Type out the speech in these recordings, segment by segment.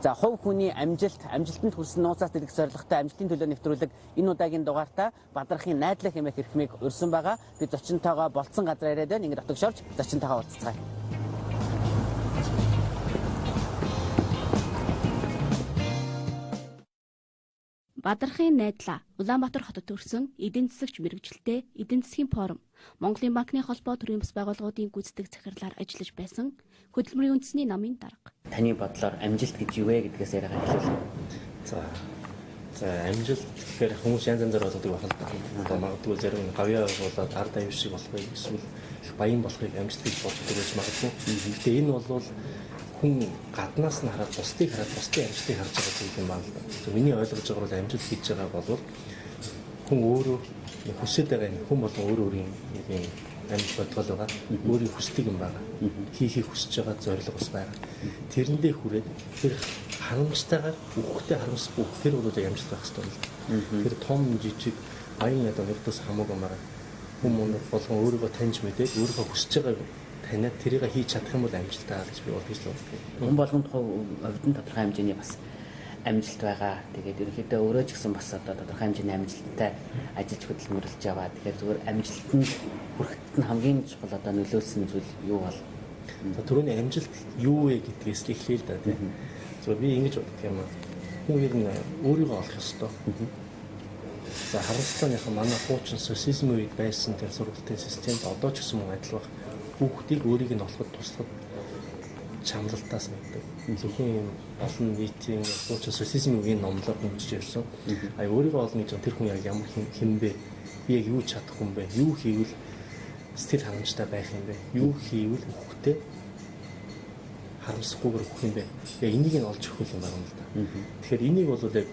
За хувь хүний амжилт, амжилтанд хүрсэн нууцаас дэлгэх зорилготой амжилтын төлөө нэвтрүүлэг энэ удаагийн дугаартаа Бадрахын найдлаа хэмээх эрхмийг урьсан байгаа. Би зочинтойгоо болцсон газар яриад байна. Ингээд отогшорж зочинтойгоо уулзцгаая. Бадрахын найдлаа Улаанбаатар хотод төрсэн эдийн засагч мэргэжилтэй эдийн засгийн форум Монголын банкны холбоо төрийн бас байгууллагуудын гүйцэтгэх захирлаар ажиллаж байсан хөдөлмөрийн үндэсний намын дарга. Таны бодлоор амжилт гэж юу вэ гэдгээс яриагаа эхлүүлье. За амжилт гэхээр хүмүүс янз янзаар боддог байх л да. Одоо магадгүй зарим гавьяа болоод ард аюу шиг болохыг эсвэл их баян болохыг амжилт гэж боддог байж магадгүй. Гэхдээ энэ бол хүн гаднаас нь хараад бусдыг хараад бусдын амжилтыг харж байгаа зүйл юм байна л да. Миний ойлгож байгаа бол амжилт гэж байгаа бол хүн өөрөө хүсэж байгаа юм. Хүн болгон өөр өөрийн юм амжилт бодгол байгаа. Өөрийн хүсдэг юм байна. Хийхийг хүсэж байгаа зорилго бас байгаа. Тэрэндээ хүрээд тэр харамстайгаар үхэхтэй харамсахгүй тэр бол яг амжилт байх хэрэгтэй юм л да. Тэр том жижиг баян ядуу нэгдээс хамаагүй байгаа. Хүн болгон өөрийгөө таньж мэдээд өөрийнхөө хүсэж байгааг таниад тэрийг хийж чадах юм бол амжилттай гэж би бодож байна. Хүн болгонд хувьд нь тодорхой хэмжээний бас амжилт байгаа. Тэгээд ерөнхийдөө өөрөө ч гэсэн бас одоо тодорхой хэмжээний амжилттай ажиллаж хөдөлмөрлөж байгаа. Тэгэхээр зүгээр амжилтанд хүрэхэд нь хамгийн чухал одоо нөлөөлсөн зүйл юу бол? Түрүүний амжилт юу вэ гэдгээс л эхлэе л да тийм. Зүгээр би ингэж боддог юм аа. Хүн ер нь өөрийгөө олох ёстой. За харамсалтай нь яг манай хуучин социализм үед байсан тэр сургалтын системд одоо ч гэсэн мөн адил баг. Хүүхдийг өөрийг нь олоход туслахад чамлалтаас нэгдэг. Зөвхөн юм олон нийтийн хуучин социализм үеийн номлоор хэмжиж ирсэн. А өөрийгөө олно гэж тэр хүн яг ямар хэн бэ? Би яг юу чадах хүн бэ? Юу хийвэл сэтгэл хангамжтай байх юм бэ? Юу хийвэл үхэхдээ харамсахгүйгээр үхэх юм бэ? Яг энийг нь олж өгөх юм байна л да. Тэгэхээр энийг бол яг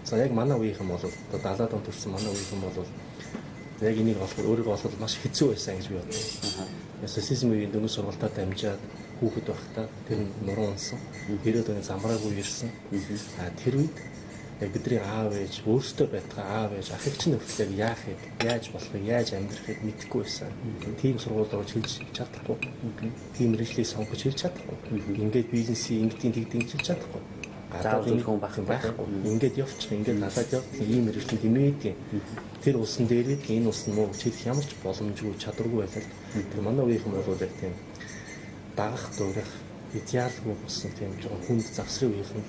за яг манай үеийнхэн бол одоо 70-аад он төрсэн манай үеийнхэн бол яг энийг олох өөрийгөө олоход маш хэцүү байсан гэж би бодсон. Социализм үеийн дөнгөж сургалтаар дамжаад хүүхэд байхдаа тэр нуруу унсан. 90-ад оны замраагүй ирсэн. А тэр үед яг бидний аав ээж өөрсдөө байтгаа аав ээж ах эгч нь хүртэл яг яахыг, яаж болохыг, яаж амьдрахыг мэдэхгүй байсан. Тийм сургуульд орж хэлж чадахгүй. Тийм мэргэжлийг сонгож хэлж чадахгүй. Ингээд бизнесийг ингэдийн тэгдийн хэлж чадахгүй. Гадаад хүн байхгүй. Ингээд явчих, ингээд надад явах ийм мэргэжил хэмээдэг. Тэр улсан дээрээ энэ улс нь муу гэж хэлэх ямар ч боломжгүй, чадваргүй байлаа. Тэр манай үеийнхэн бол яг тийм дагах, дуурах, идеалгүй болсон тийм жоохон хүнд завсрын үеийнхэн.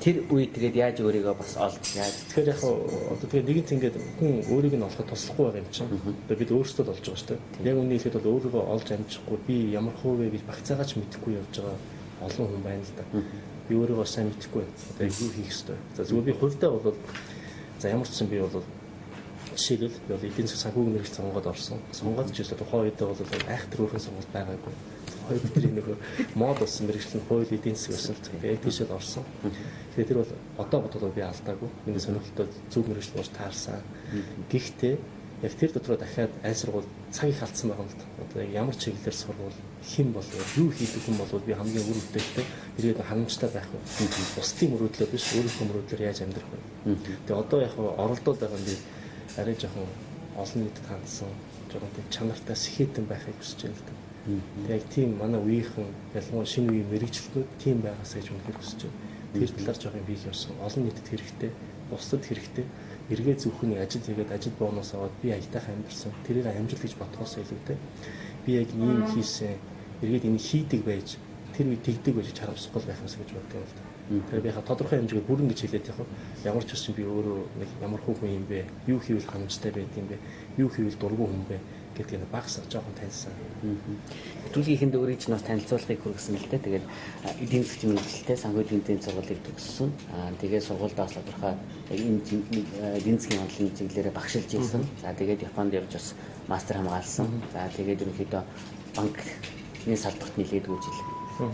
Тэр үе тэгээд яаж өөрийгөө бас олж яаж тэгэхээр яг одоо тэгээд нэгэнт ингээд хүн өөрийг нь олоход туслахгүй байгаа юм чинь. Одоо бид өөрсдөө л олж байгаа шүү дээ. Яг үнэ хэлэхэд бол өөрийгөө олж амжихгүй би ямар хуу вэ гэж багцаагаа ч мэдэхгүй явж байгаа олон хүн байна л да. Би өөрийгөө сайн мэдэхгүй. Одоо яг юу хийх ёстой. За зүгээр би хувьдаа бол за ямар ч сан би бол жишээлбэл би бол эдийн засгийн санхүүгийн мэргэжил сонгоод орсон. Сонгоод ч гэсэн тухайн үедээ бол айхтар өөрхөн сонголт байгаагүй. Хоёр бидний нөгөө мод болсон мэргэжил нь хууль эдийн засаг байсан л тэгээд тийшээ орсон. Тэгэхээр тэр бол одоо бодвол би алдаагүй. Миний сонирхолтой зөв мэргэжил болж таарсан. Гэхдээ яг тэр дотроо дахиад аль сургууль цаг их алдсан байгаа юм л да. Одоо яг ямар чиглэлээр сурвал хэн болов, юу хийдэг хүн болов би хамгийн үр өгдөйтэй эргээд хангамжтай байх вэ? Бусдын мөрөөдлөөр биш, өөрийнхөө мөрөөдлөөр яаж амьдрах вэ? Тэгээ одоо яг оролдоод байгаа юм би арай жоохон олон нийтэд хандсан, жоохон тийм чанартай сэхэтэн байхыг хүсэж байна л да. Тэгээ яг тийм манай үеийнхэн ялангуяа шинэ үеийн мэргэжилтнүүд тийм байгаасаа гэж үнэхээр хүсэж байна. Тэр талаар жоохон юм хийх юмсан. Олон нийтэд хэрэгтэй, бусдад хэрэгтэй. Эргээ зөвхөн нэг ажил хийгээд ажил бонус аваад би аятайхан амьдарсан. Тэрийг амжилт гэж бодхоос илүүтэй би яг ийм хийсэн, эргээд энийг хийдэг байж, тэр үе тэгдэг байж харамсахгүй байх юмсан гэж боддог юм л да. Тэр би хаа тодорхой хэмжээгээр бүрэн гэж хэлээд яг ямар ч үсэн би өөрөө нэг ямар хүн юм бэ? Юу хийвэл хангамжтай байд юм бэ? Юу хийвэл дургүй хүн бэ? Гэдгийг багс жоохон таньсан. Нэвтрүүлгийнхэнд өөрийг чинь бас танилцуулахыг хүргэсэн л дээ. Тэгээд эдийн засгийн мэргэжилтэй санхүүгийн эдийн сургуулийг төгссөн. Тэгээд сургуульдаа бас тодорхой энэ эдийн засгийн онолын чиглэлээр багшилж ирсэн. За тэгээд Японд явж бас мастер хамгаалсан. За тэгээд ерөнхийдөө банкны салбарт нэлээдгүй жил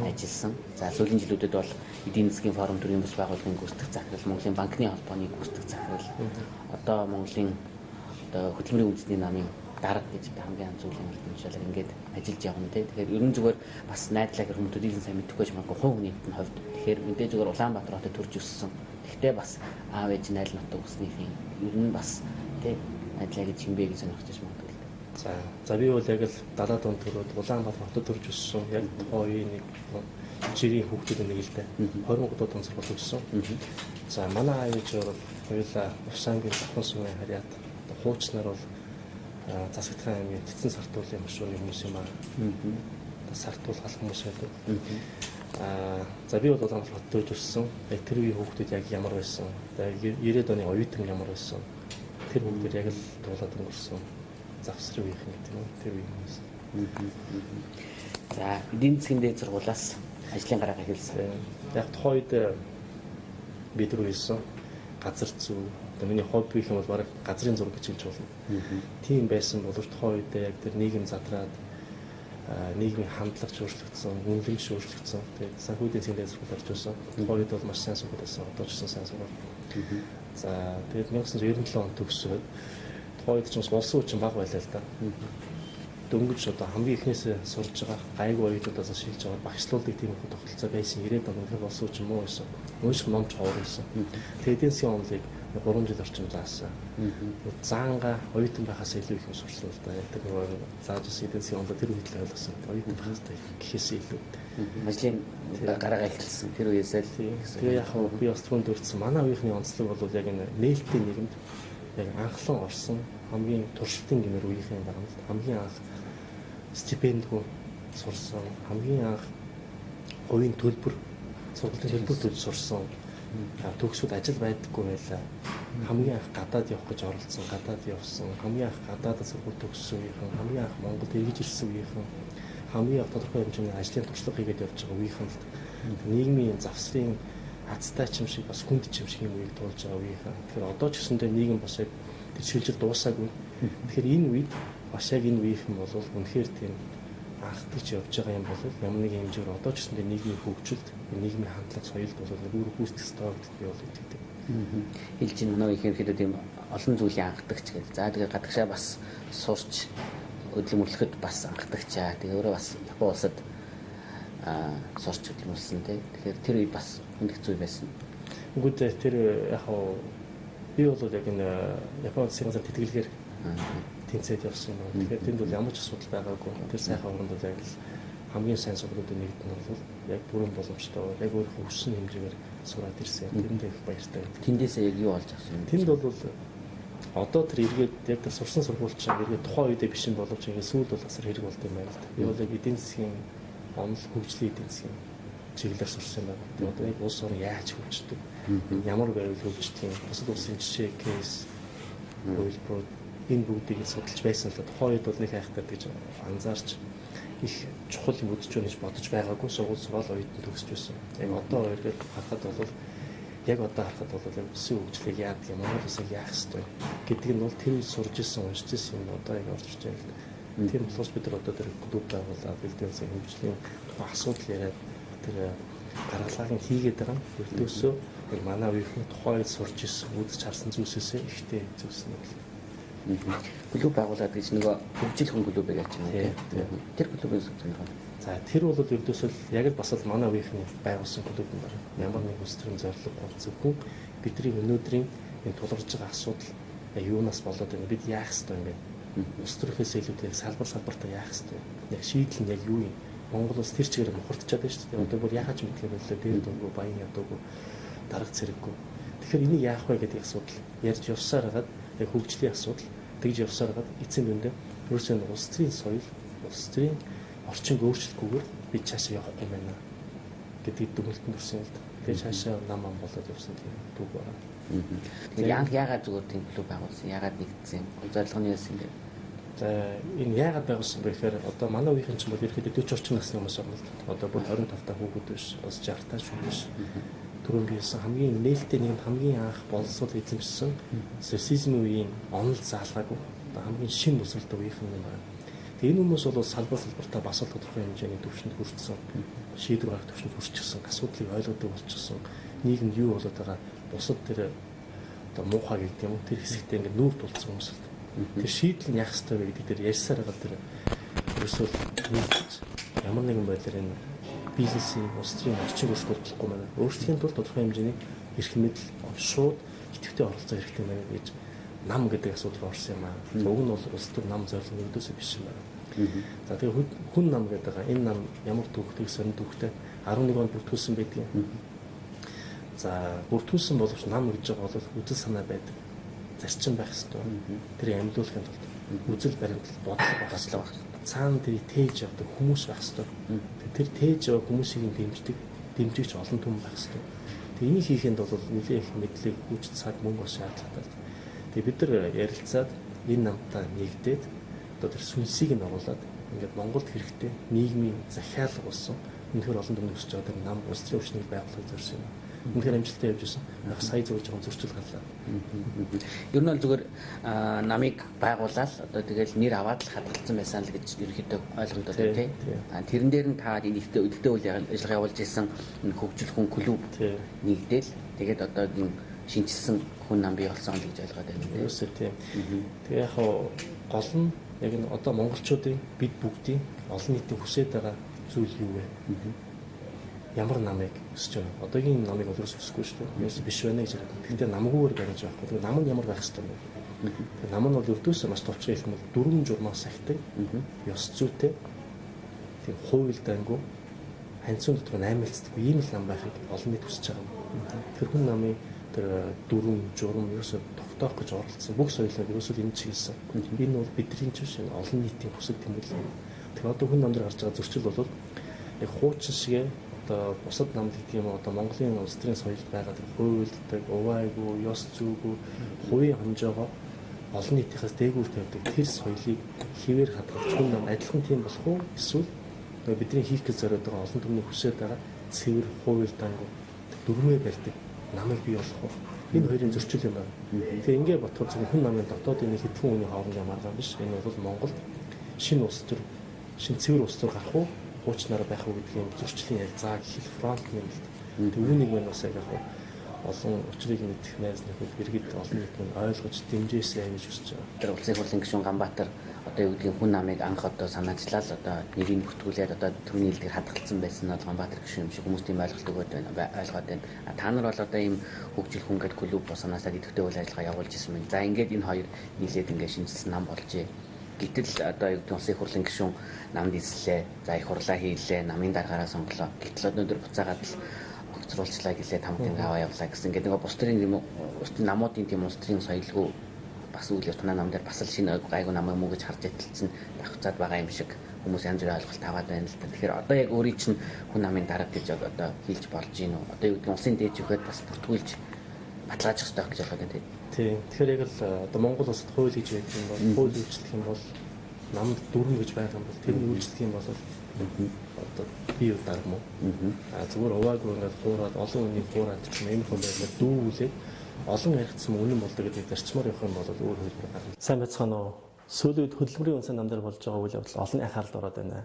ажилласан. За сүүлийн жилүүдэд бол эдийн засгийн форум төрийн бус байгууллагын гүйцэтгэх захирал, Монголын банкны холбооны гүйцэтгэх захирал, одоо Монголын одоо хөдөлмөрийн үндэсний намын дарга гэж хамгийн анзуулийн албан ингээд ажиллаж явна те. Тэгэхээр ерөн зүгээр бас найдлаа гэх хүмүүс төдийлөн сайн мэдэхгүй ч магадгүй хувь хүний хувьд. Тэгэхээр мэдээ зүгээр Улаанбаатар хотод төрж өссөн. Гэхдээ бас аав ээж найл нутаг усныхын ер нь бас те найдлаа гэж хинбэ гэж сонирхож магадгүй л дээ. За би бол яг л 70-аад он төрөөд Улаанбаатар хотод төрж өссөн. Яг тухайн үеийн нэг жирийн хүүхдүүд нэг л дээ. 23 он сургууль төгссөн. За манай аав ээж бол хоёулаа Увсангийн Завхан сумын харьяат хуучнаар бол Засагтхан аймгийн Цэцэн Сартуулын хошууны хүмүүс юм аа. Сартуул халах хүмүүс байдаг. За би бол Улаанбаатар хотод төрж өссөн. Яг тэр үеийн хүүхдүүд яг ямар байсан. 90-ад оны оюутан ямар байсан. Тэр хүүхдүүд яг л дуулаад өнгөрсөн. Завсрын үеийнхэн гэдэг юм уу? Тэр үеийн хүмүүс. За эдийн засгийн дээд сургуулиас ажлын гараагаа хэлсэн. Яг тухайн үед бид рүү хэлсэн газар зүй. Одоо миний хобби гэх юм бол бараг газрын зураг гэж хэлж болно. Тийм байсан боловч тухайн үед яг тэр нийгэм задраад нийгмийн хандлага өөрчлөгдсөн, үнэлэмж өөрчлөгдсөн. Тэгээд санхүүгийн засгийн дээд сургууль орж ирсэн. Тухайн үед бол маш сайн сургууль байсан. Одоо ч гэсэн сайн сургууль. За тэгээд 1997 онд төгсөөд тухайн үед ч бас болсон үе чинь бага байлаа л да. Дөнгөж одоо хамгийн эхнээсээ сурж байгаа гайгүй оюутнуудаас шилж байгаа багшлуулдаг тийм их тогтолцоо байсан. 90-ад онд үнэхээр болсон үе чинь муу байсан. Унших ном ч ховор байсан. Тэгээд эдийн засгийн онолыг 3 жил орчим заасан. Заанга оюутан байхаас илүү их юм сурсан л да. Яг тэр нөгөө зааж ирсэн эдийн засгийн онолоо тэр үед л ойлгосон. Оюутан байхаас гэхээс илүү. Ажлын гараагаа эхэлсэн. Тэр үеэсээ л. Тэгээ яг би бас түүнд дурдсан. Манай үеийнхний онцлог бол яг энэ нээлттэй нийгэмд яг анхлан орсон хамгийн туршилтын гэмээр үеийнхэн байгаа юм л. Хамгийн анх стипендгүй сурсан, хамгийн анх хувийн төлбөр, сургуулийн төлбөр төлж сурсан. Төгсөд ажил байдаггүй байлаа. Хамгийн анх гадаад явах гэж оролцсон, гадаад явсан, хамгийн анх гадаадад сургууль төгссөн үеийнхэн, хамгийн анх Монголд эргэж ирсэн үеийнхэн, хамгийн анх тодорхой хэмжээний ажлын туршлага хийгээд явж байгаа үеийнхэн л нийгмийн завсрын азтай ч юм шиг бас хүнд ч юм шиг юм үеийг туулж байгаа үеийнхэн. Тэгэхээр одоо ч гэсэндээ нийгэм бас яг тэр шилжил дуусаагүй. Тэгэхээр энэ үед бас яг энэ үеийнхэн бол үнэхээр тийм анхдагч явж байгаа юм бол ямар нэгэн хэмжээгээр одоо ч гэсэндээ нийгмийн хөгжилд, нийгмийн хандлага, соёлд бол нэг үр гүйцэтгэх ёстой гэдэгт би бол итгэдэг. Хэлж чинь манай үеийнхэн ихэд тийм олон зүйлийн анхдагч гэл. За тэгээ гадагшаа бас сурч хөдөлмөрлөхөд бас анхдагчаа. Тэгээ өөрөө бас Япон улсад сурч хөдөлмөрлсөн тий. Тэгэхээр тэр үе бас хүнд хэцүү байсан. Үгүй дээ тэр яг би бол яг энэ Япон улсын газар тэтгэлгээр тэнцээд явсан юм. Тэгэхээр тэнд бол ямар ч асуудал байгаагүй. Тэр сайхан оронд бол яг л хамгийн сайн сургуулиудын нэгд нь бол яг бүрэн боломжтой. Яг өөрийнхөө хүссэн хэмжээгээр сураад ирсэн. Тэрэндээ их баяртай. Тэндээсээ яг юу олж авсан юм? Тэнд бол одоо тэр эргээд яг тэр сурсан сургууль чинь эргээд тухайн үедээ биш юм боловч ингээд сүүлд бол асар хэрэг болд юм байна л да. Би бол яг эдийн засгийн онол хөгжлийн эдийн засгийн чиглэлээр сурсан юм байна. Тэгээд одоо яг улс орн яаж хөгждөг, ямар байвал хөгждөг юм, бусад улсын жишээ, кейс, хувилбарууд энэ бүгдийг судалж байсан л да. Тухайн үед бол нэг хайхтай гэж анзаарч их чухал юм үзэж байна гэж бодож байгаагүй. Сургууль сургаал оюутан төгсөж байсан. Яг одоо эргээд харахад бол яг одоо харахад бол яг улсын хөгжлийг яадаг юм, Монгол улсыг яах ёстой гэдэг нь бол тэр үед сурж исэн, уншиж исэн юм одоо яг орж ирж байна л да. Тийм болохоор бид нар одоо тэр клуб байгуулад эдийн засгийн хөгжлийн тухайн асуудал яриад тэр гаргалгааг нь хийгээд байгаа юм. Ердөөсөө яг манай үеийнхэн тухайн үед сурж исэн, үзэж харсан зүйлсээсээ ихтэй зүйлс нь бол. Клуб байгуулад гэж нөгөө хөгжил хүн клуб гэж байна тийм. Тэр клубын сонирхол. За тэр бол ердөөсөө яг л бас л манай үеийнхний байгуулсан клуб юм байна. Ямар нэг улс төрийн зорилго зөвхөн бидний өнөөдрийн энэ тулгарч байгаа асуудал яг юунаас болоод байна? Бид яах ёстой юм бэ? Улс төрөхөөс илүүтэй салбар салбартаа яах ёстой юм? Яг шийдэл нь яг юу юм? Монгол улс тэр чигээр мухардчаад байна шүү дээ. Одоо бүр яхаж мэдэх юм бэлээ. Дээр дөнгөө баян ядуугүй дарга цэрэггүй. Тэгэхээр энийг яах вэ гэдэг асуудал ярьж явсаар хагаад яг хөгжлийн асуудал тэгж явсаар хагаад эцсийн дүндээ ерөөсөө улс төрийн соёл, улс төрийн орчинг өөрчлөхгүйгээр бид цаашаа явахгүй байна гэдэг дүгнэлтэнд хүрсэн юм л да. Тэгээ цаашаа нам ам болоод явсан тийм түүх байна. Тэгэхээр яагаад зүгээр тийм клуб байгуулсан? Яагаад нэгдсэн юм? Зорилго нь юу юм бэ? За энэ яагаад байгуулсан бэ гэхээр одоо манай үеийнхэн ч бол ерөнхийдөө 40 орчим насны хүмүүс байна л да. Одоо бүр 25 та хүүхэд биш, бас 60 та шүү биш. Түрүүн би хэлсэн хамгийн нээлттэй нийгэмд хамгийн анх боловсрол эзэмшсэн социализмын үеийн онол заалгаагүй одоо хамгийн шинэ боловсролтой үеийнхэн юм байна. Тэгээ энэ хүмүүс бол салбар салбартаа бас л тодорхой хэмжээний түвшинд хүрсэн, шийдвэр гаргах түвшинд хүрчихсэн, асуудлыг ойлгодог болчихсон. Нийгэмд юу болоод байгаа бусад тэр одоо муухай гэдэг юм уу тэр хэсэгтээ ингээд нүүр тулцсан хүмүүс л. Тэр шийдэл нь яах ёстой вэ гэдэг дээр ярьсаар байгаа тэр ерөөсөө нийлж ямар нэгэн байдлаар энэ бизнесийн улс төрийн орчинг өөрчлөх болохгүй байна. Өөрчлөхийн тулд тодорхой хэмжээний эрх мэдэл шууд идэвхтэй оролцоо хэрэгтэй байна гэж нам гэдэг асуудал руу орсон юм аа. Уг нь бол улс төр нам зорилго нэгдүгээс биш юм байна. За тэгээ хүн нам гэдэг байгаа. Энэ нам ямар түүхтэй, сонин түүхтэй 11 онд бүртгүүлсэн байдаг юм. За бүртгүүлсэн боловч нам гэж байгаа бол үзэл санаа байдаг. Зарчим байх ёстой. Тэрийг амьлуулахын тулд үзэл баримтлал бодлого байх ёстой. Цаана тэрийг тээж явдаг хүмүүс байх ёстой. Тэр тээж яваа хүмүүсийг дэмждэг, дэмжигч олон түмэн байх ёстой. Тэгээ энийг хийхэд бол нэлээд их мэдлэг, хүч, цаг, мөнгө бас шаардлагатай. Тэгээ бид нар ярилцаад энэ намтай нэгдээд одоо тэр сүнсийг нь оруулаад ингээд Монголд хэрэгтэй нийгмийн захиалга болсон үнэхээр олон түмэн өсөж байгаа тэр нам улс төрийн өвчнийг байгуулахыг зорьсон юм. Үнэхээр амжилттай явж байсан. Яг сая зүгээр жоохон зөрчил гарлаа. Ер нь бол зүгээр намыг байгуулаад одоо тэгэл нэр аваад л хадгалсан байсан л гэж ерөнхийдөө ойлгогдоод байна тий. Тэрэн дээр нь та энэ ихтэй үйл ажиллагаа явуулж исэн энэ хөгжил хүн клуб нэгдэл тэгээд одоо энэ шинжилсэн хүн нам бий болсон л гэж ойлгоод байна тий. Ерөөсөө тийм. Тэгээ яг гол нь яг энэ одоо монголчуудын бид бүгдийн олон нийтийн хүсэж байгаа зүйл юу вэ? Ямар намыг өсөж байгаа. Одоогийн намыг бол ерөөс өсөхгүй шүү дээ. Ерөөс биш байна гэж яриад. Гэхдээ намгүйгээр баримж байхгүй. Тэгээ нам нь ямар байх ёстой юм бэ? Тэгээ нам нь бол ердөөсөө маш товчхон хэлэх юм бол дөрвөн журмаас сахидаг. Ёс зүйтэй. Тийм хууль дангу ханцун дотор наймылцдаггүй ийм л нам байхыг олон нийт хүсэж байгаа юм. Тэр хүн намын тэр дөрвөн журам ерөөсөө тогтоох гэж оролцсон. Бүх соёлоор ерөөсөө энэ чиглэсэн. Энэ бол бидний ч биш олон нийтийн хүсэл тэмдэглэл. Тэгэхээр одоо хүн нам дээр гарч байгаа зөрчил бол яг хуучин шигэ одоо бусад намд гэдэг юм одоо Монголын улс төрийн соёлд байгаа тэр хуйлдаг, увайгүй, ёс зүйгүй, хувийн хонжоогоо олон нийтийнхээс дээгүүр тавьдаг тэр соёлыг хэвээр хадгалж хүн нам адилхан тийм болох уу? Эсвэл бидний хийх гэж зориод байгаа олон түмний хүсээд байгаа цэвэр хууль дангу дөрмөө барьдаг намыг бий болох уу? Энэ хоёрын зөрчил юм байна. Тэгэхээр ингээ бодохоор зөвхөн хүн намын дотоод энэ хэдхэн хүний хоорондын маргаан биш. Энэ бол Монголд шинэ улс төр, шинэ цэвэр улс төр гарах уу? Хуучнаар байх уу гэдгийн зөрчлийн яг зааг хэл фронт юм л. Тэг үүнийг мань бас яг олон учрыг мэдэх найз нөхөд иргэд олон нийт мань ойлгож дэмжээсэй гэж хүсэж байгаа. Тэр улсын хурлын гишүүн Ганбаатар одоо юу гэдгийг хүн намыг анх одоо санаачлал одоо нэрийг бүртгүүлээд одоо түүний хэлдгээр хадгалсан байсан нь бол Ганбаатар гишүүн юм шиг хүмүүс тийм ойлголт өгөөд байна. Ойлгоод байна. Та нар бол одоо ийм хөгжил хүн гэдэг клуб санаачлаад идэвхтэй үйл ажиллагаа явуулж ирсэн байна. За ингээд энэ хоёр нийлээд ингээд шинжилсэн нам болжээ. Гэтэл одоо юу гэдэг улсын хурлын гишүүн намд эзлээ. За их хурлаа хийлээ, намын даргаараа сонголоо. Гэтэл өнөөдөр буцаагаад л огцруулчлаа гэлээ тамтын аваа явлаа гэсэн. Ингээд нөгөө бус төрийн юм улс намуудын тийм улс төрийн соёлгүй бас үйл явц нам дээр бас л шинэ гайгүй нам юм уу гэж харж итэлсэн давхцаад байгаа юм шиг хүмүүс янз бүрийн ойлголт аваад байна л да. Тэгэхээр одоо яг өөрийн чинь хүн намын дарга гэж одоо хэлж болж гин үү? Одоо юу гэдэг улсын дээд зүхэд бас бүртгүүлж баталгаажих хэрэгтэй гэж ойлгоод байна тийм. Тийм. Тэгэхээр яг л одоо Монгол улсад хууль гэж байдаг юм бол хууль үйлчлэх юм бол намд дүрм гэж байгаа юм бол тэрний үйлчлэх юм бол одоо би юу дарга мó. А зүгээр уваагүй ингээд хуураад олон хүний хуураад ч юм иймэрхүү байдлаар дүүгүүлээд олон яригдсан үнэн болдог гэдэг зарчмаар явах юм бол өөр хөлбөр гарна. Сайн байцгаана уу? Сүүлийн үед хөдөлмөрийн үндэсний нам дээр болж байгаа үйл явдал олон анхааралд ороод байна.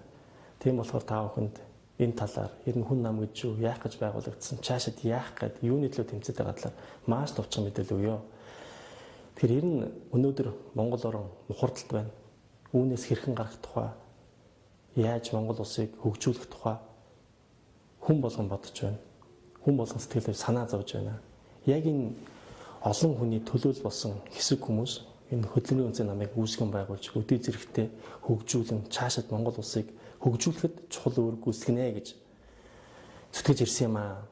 Тийм болохоор та бүхэнд энэ талаар ер нь хүн нам гэж юу, яах гэж байгуулагдсан, цаашид яах гээд юуны төлөө тэмцээд байгаа талаар маш товчхон мэдээлэл өгье. Тэгэхээр ер нь өнөөдөр Монгол орон мухардалт байна. Үүнээс хэрхэн гарах тухай, яаж Монгол улсыг хөгжүүлэх тухай хүн болгон бодож байна. Хүн болгон сэтгэлээр санаа зовж байна. Яг энэ олон хүний төлөөл болсон хэсэг хүмүүс энэ хөдөлмөрийн үндэсний намыг үүсгэн байгуулж өдий зэрэгтэй хөгжүүлэн цаашид Монгол улсыг хөгжүүлэхэд чухал үүрэг гүйцэтгэнэ гэж зүтгэж ирсэн юм аа.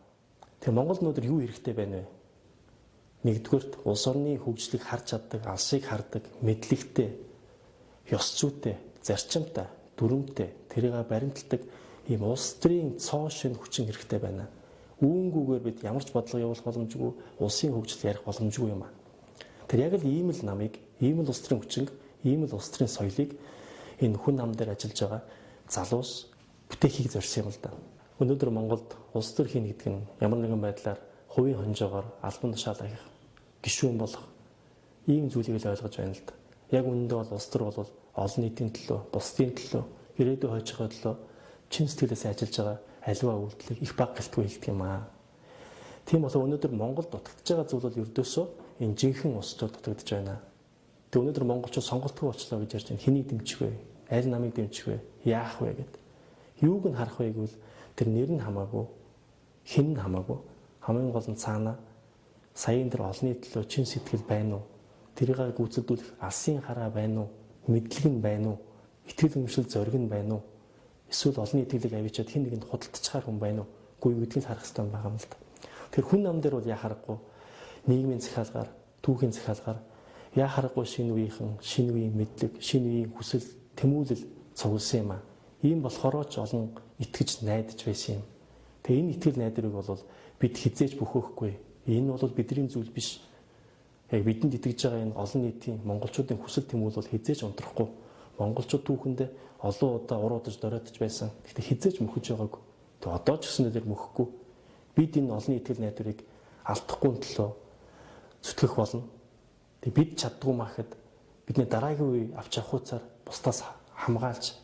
Тэгээ Монгол өнөөдөр юу хэрэгтэй байна вэ? Нэгдүгээрт улс орны хөгжлийг харж чаддаг, алсыг хардаг, мэдлэгтэй, ёс зүйтэй, зарчимтай, дүрмтэй, тэрийг баримталдаг ийм улс төрийн цоо шинэ хүчин хэрэгтэй байна. Үүнгүүгээр бид ямар ч бодлого явуулах боломжгүй, улсын хөгжил ярих боломжгүй юм аа. Тэр яг л ийм л намыг, ийм л улс төрийн хүчинг, ийм л улс төрийн соёлыг энэ хүн нам дээр ажиллаж байгаа залуус бүтээхийг зорьсон юм л да. Өнөөдөр Монголд улс төр хийнэ гэдэг нь ямар нэгэн байдлаар хувийн хонжоогоор албан тушаал ахих, гишүүн болох ийм зүйлийг л ойлгож байна л да. Яг үнэндээ бол улс төр бол олон нийтийн төлөө, бусдын төлөө, ирээдүйн хойчийнхоо төлөө чин сэтгэлээс ажиллаж байгаа аливаа үйлдэлийг их баг гэлтгүй хэлдэг юм аа. Тийм болохоор өнөөдөр Монголд дутагдж байгаа зүйл бол ердөөсөө энэ жинхэнэ улс төр дутагдж байна. Тэг өнөөдөр монголчууд сонголтгүй болчлоо гэж ярьж байна. Хэнийг дэмжих вэ? Аль намыг дэмжих вэ? Яах вэ гэд. Юуг нь харах вэ гэвэл тэр нэр нь хамаагүй, хэн нь хамаагүй. Хамгийн гол нь цаана саяын тэр олонний төлөө чин сэтгэл байна уу? Тэрийг гүйцэлдүүлэх алсын хараа байна уу? Мэдлэг нь байна уу? Итгэл үнэмшил зориг нь байна уу? Эсвэл олонний итгэлийг авчиад хэн нэгэнд худалдчихаар хүн байна уу? Үгүй юу гэдгийг харах хэрэгтэй байгаа юм л да. Тэгэхээр хүн нам дээр бол яа харахгүй нийгмийн захиалгаар, түүхийн захиалгаар яа харахгүй шинэ үеийнхэн, шинэ үеийн мэдлэг, шинэ үеийн хүсэл, тэмүүлэл цугласан юм аа. Ийм болохоор ч олон итгэж найдаж байсан юм. Тэгээ энэ итгэл найдварыг бол бид хизээж бөхөөхгүй. Энэ бол бидний зүйл биш. Яг бидэнд итгэж байгаа энэ олон нийтийн монголчуудын хүсэл тэмүүлэл бол хизээж унтрахгүй. Монголчууд түүхэндээ олон удаа уруудаж доройтож байсан. Гэхдээ хизээж мөхөж байгаагүй. Тэгээ одоо ч гэсэн тэр мөхөхгүй. Бид энэ олон итгэл найдварыг алдахгүй төлөө зүтгэх болно. Тэгээ бид чаддгүй махад бидний дараагийн үе авч явах хугацаар бусдаас хамгаалж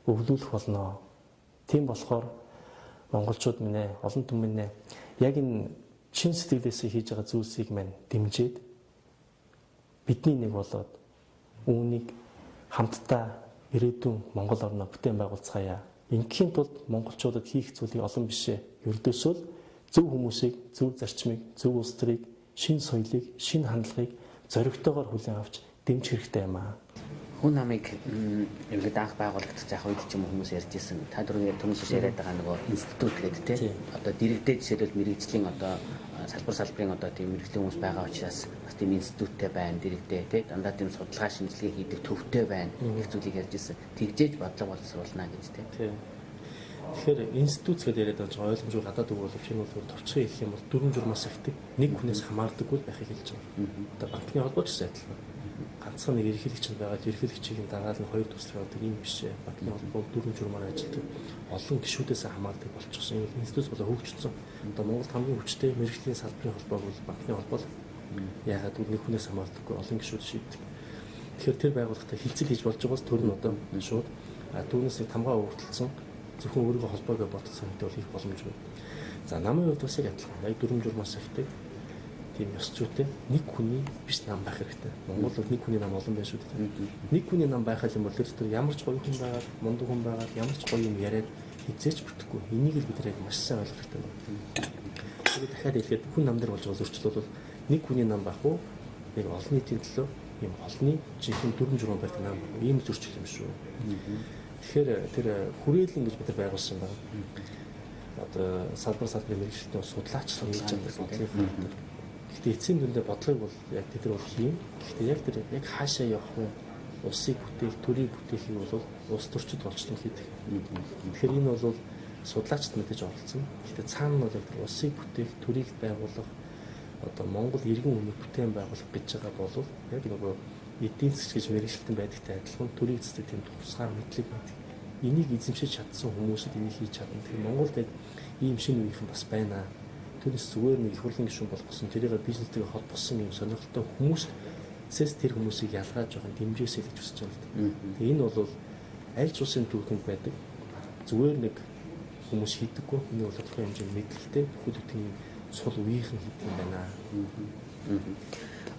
өвлүүлэх болно. Тийм болохоор монголчууд минь ээ, олон түмэн минь ээ, яг энэ чин сэтгэлээсээ хийж байгаа зүйлсийг мань дэмжиж бидний нэг болоод үүнийг хамтдаа ирээдүйн Монгол орноо бүтээн байгуулцгаая. Ингээхийн тулд монголчуудад хийх зүйлийг олон бишээ. Ердөөсөө л зөв хүмүүсийг, зөв зарчмыг, зөв улс төрийг, шинэ соёлыг, шинэ хандлагыг зоригтойгоор хүлээн авч дэмжих хэрэгтэй юм аа. Хүн намыг ерөнхийдөө анх байгуулагдчих яах үед ч юм хүмүүс ярьж исэн. Та түрүүний хүмүүс яриад байгаа нөгөө институт гэдэг тий. Одоо дэрэгдээ жишээлбэл мэрэгжлийн одоо салбар салбарын одоо тийм мэрэгжлийн хүмүүс байгаа учраас бас тийм институттэй байна дэрэгдээ тий. Дандаа тийм судалгаа шинжилгээ хийдэг төвтэй байна гэх зүйлийг ярьж исэн. Тэгжээж бодлого боловсруулна гэж тий. Тэгэхээр институт гэдээ яриад байгаа ойлгомжгүй гадаад үг боловч энэ бол товчхон хэлэх юм бол дөрвөн журмаас ахдаг нэг хүнээс хамаардаггүй байхыг хэлж байгаа. Одоо банкны холбоо ч гэсэн адилхан. Ганцхан нэг эрхийлэгч нь байгаа, эрхийлэгчийн дагаал нь хоёр төсөл явдаг юм биш ээ. Банкны холбоо дөрвөн журмаар ажилладаг. Олон гишүүдээс хамаардаг болчихсон. Энэ институт болоо хөгжсөн. Одоо Монголд хамгийн хүчтэй мэргэжлийн салбарын холбоо бол банкны холбоо. Яагаад гэвэл нэг хүнээс хамаардаггүй олон гишүүд шийддэг. Тэгэхээр тэр байгууллагатай хилцэл хийж болж байгаас төр нь одоо шууд түүнээс нэг тамгаа өвөртөлсөн зөвхөн өөрийгөө холбоогоо ботцсон гэдэг бол их боломжгүй. За намын хувьд бас яг адилхан. Яг дөрвөн журмаас ахдаг тийм ёс зүйтэй нэг хүний биш нам байх хэрэгтэй. Монгол бол нэг хүний нам олон байх шүү дээ. Нэг хүний нам байх юм бол тэр дотор ямар ч гоё хүн байгаад, мундаг хүн байгаад, ямар ч гоё юм яриад хизээч бүтэхгүй. Энийг л бид нар яг маш сайн ойлгох хэрэгтэй байна. Тэгээд дахиад хэлэхэд хүн нам дээр болж байгаа зөрчил бол нэг хүний нам байх уу? Яг олон нийтийн төлөө ийм олонний жинхэнэ дөрвөн журмаа барьдаг нам байх уу? Ийм зөрчил юм шүү. Тэгэхээр тэр хүрээлэн гэж бид нар байгуулсан байна. Одоо салбар салбарын мэргэжилтэн судлаач хийж байгаа бодлогыг хардаг. Гэхдээ эцсийн дүндээ бодлогыг бол яг тэд нар бол хийн. Гэхдээ яг тэр яг хаашаа явах вэ? Улсыг бүтээх, төрийг бүтээхийг бол улс төрчид олчлон хийдэг. Тэгэхээр энэ бол судлаачд мэдээж оролцсон. Гэхдээ цаана нь бол яг тэр улсыг бүтээх, төрийг байгуулах, одоо Монгол иргэн өмнө бүтээн байгуулах гэж байгаа бол яг нөгөө эдийн засгч гэж мэргэжилтэн байдагтай адилхан төрийг эзэдэг тийм тусгаар мэдлэг байдаг. Энийг эзэмшиж чадсан хүмүүсд энийг хийж чадна. Тэгэхээр Монголд яг ийм шинэ үеийнхэн бас байна. Түүнээс зүгээр нэг их хурлын гишүүн болох гэсэн тэрийг бизнестэйгээ холбосон ийм сонирхолтой хүмүүсээс тэр хүмүүсийг ялгааж байгаа дэмжээсэй гэж хүсэж байна л да. Тэгээ энэ бол аль ч улсын түүхэнд байдаг. Зүгээр нэг хүмүүс хийдэггүй. Энэ бол тодорхой хэмжээний мэдлэгтэй бүхэл бүтэн сул үеийнхэн хийдэг юм байна.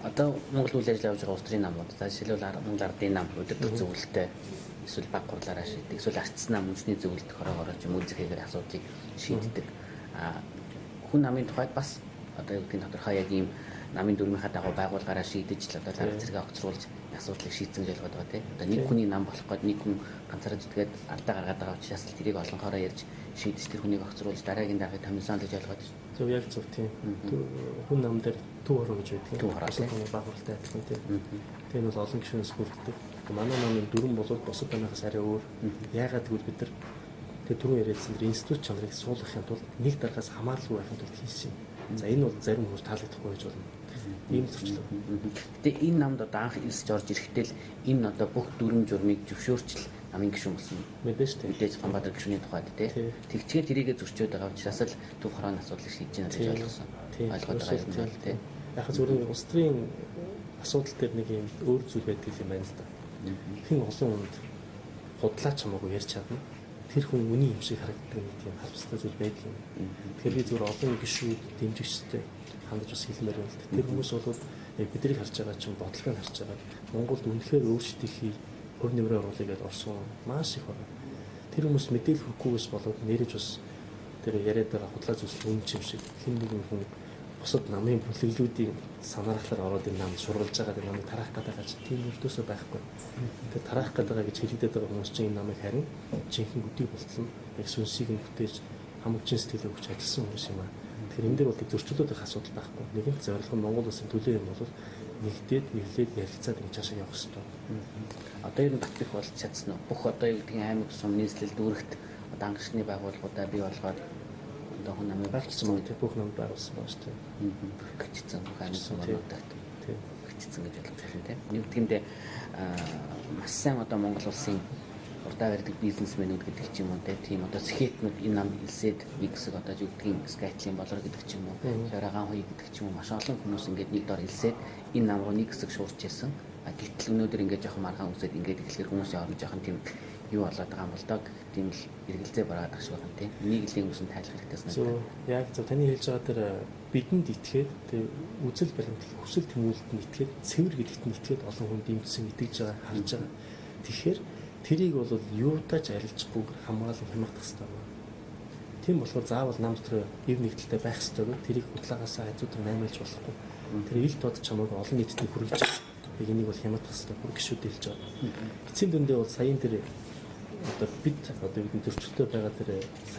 Одоо Монгол үйл ажиллагаа явуулж байгаа улс төрийн намууд, за жишээлбэл Монгол Ардын нам удирдах зөвлөлтөй эсвэл баг хурлаараа шийддэг, эсвэл арчсан нам үндэсний зөвлөлт хороогоор ч юм уу зэхэгээр асуудлыг шийддэг. Хүн намын тухайд бас одоо юу гэдгийг тодорхой яг ийм намын дүрмийнхаа дагуу байгууллагаараа шийдэж л одоо лаг зэрэг огцруулж асуудлыг шийдсэн гэж ойлгоод байгаа тийм. Одоо нэг хүний нам болох гээд нэг хүн ганцаараа зүтгээд алдаа гаргаад байгаа учраас л тэрийг олонхоороо ярьж шийдэж тэр хүнийг огцруулж дараагийн дараагийн томьсон л гэж ойлгоод байна. Зөв яг зөв тийм. Хүн нам дээр төв хороо гэж байдаг. Төв хороо тийм. Баг хурлтай адилхан тийм. Тэр нь бол олон гишүүнээс бүрддэг. Манай намын дүрэм бол бусад намынхаас арай өөр. Яагаад гэвэл бид нар тэр түрүүн яриадсан тэр институт чанарыг суулгахын тулд нэг даргаас хамааралгүй байхын тулд хийсэн юм. За энэ бол зарим хүмүүс таалагдахгүй байж болно. Ийм зөрчил. Гэтэ энэ намд одоо анх элсэж орж ирэхдээ л энэ одоо бүх дүрэм журмыг зөвшөөрчл намын гишүүн болсон. Мэдээж тийм. Мэдээж Ганбаатар гишүүний тухайд тий. Тэгчгээ тэрийгэ зөрчөөд байгаа учраас л төв хорооны асуудлыг шийдэж байна гэж ойлгосон. Ойлгоод байгаа юм байна тий. Яг зүгээр улс төрийн асуудал дээр нэг юм өөр зүйл байдаг юм байна л да. Хэн олон хүнд худлаач хамаагүй ярьж чадна. Тэр хүн үний юм шиг харагддаг нэг тийм харамсалтай зүйл байдаг юм. Тэгэхээр би зүгээр олон гишүүд дэмжигчтэй хандаж бас хэлмээр байна л да. Тэр хүмүүс бол яг бидний харж байгаа чинь бодлогыг харж байгаа. Монголд үнэхээр өөрсдийнхээ хувь нэмрээ оруулъя гэдээ орсон маш их байна. Тэр хүмүүс мэдээлэл хүрхгүйгээс болоод нэрэж бас тэр яриад байгаа худлаа зүйлс үнэн юм шиг хэн нэгэн хүн Бусад намын бүлэглүүдийн санаархлаар ороод энэ нам шургалж байгаа, энэ намыг тараах гэдэг байгаа чинь тийм өрдөөсөө байхгүй. Тэр тараах гэдэг байгаа гэж хэлэгдээд байгаа хүмүүс чинь энэ намыг харин жинхэнэ өдийг болтол нь яг сүнсийг нь бүтээж хамаг чин сэтгэлээ өгч ажилласан хүмүүс юм аа. Тэгэхээр энэ дээр бол зөрчлүүдийн асуудал байхгүй. Нэгэнт зорилго нь Монгол улсын төлөө юм бол нэгдээд нэглээд ярилцаад ингэж цаашаа явах хэрэгтэй. Одоо ер нь батлах болж чадсан уу? Бүх одоо юу гэдгийг аймаг сум нийслэл дүүрэгт одоо ангашны байгууллагуудаа бий болгоод одоо хүн намыг байгуулсан байна. Тэр бүх намд байгуулсан байна шүү дээ. Гिचсэн бүх аймаг сумнуудад тийм гिचсэн гэж ойлгож байна тийм. Нэг үгтэндээ маш сайн одоо Монгол улсын урдаа барьдаг бизнесмэнүүд гэдэг ч юм уу тийм одоо сэхэтнүүд энэ нам илсээд нэг хэсэг одоо юу гэдгийг скайтлын болор гэдэг ч юм уу, Хярагаан хуй гэдэг ч юм уу маш олон хүмүүс ингээд нэг дор илсээд энэ нам руу нэг хэсэг шуурч исэн. Гэтэл өнөөдөр ингээд жоохон маргаан үсээд ингээд эхлэхээр хүмүүсийн хооронд жоохон тийм юу болоод байгаа юм бол доо гэх тийм л эргэлзээ бараад байгаа шиг байна тийм. Энийг л юм тайлах хэрэгтэй санагдав. Яг зөв таны хэлж байгаа тэр бидэнд итгээд тэр үзэл баримтлал хүсэл тэмүүлэлд нь итгээд цэвэр гэдэгт нь итгээд олон хүн дэмжсэн итгэж байгаа харж байгаа. Тэгэхээр тэрийг бол юутаач арилжихгүйгээр хамгаалан хямдах хэрэгтэй байна. Тийм болохоор заавал нам дотор эв нэгдэлтэй байх хэрэгтэй гэх тэрийг худлаагаасаа хажуудаар наймаалж болохгүй. Тэр ил тод чамайг олон нийтэд хүргэж яг энийг бол хямдах хэрэгтэй бүр гişүүд хэлж байгаа. Эцсийн дүндээ бол саяын тэр одоо бид одоо бидний зөрчилтэй байгаа тэр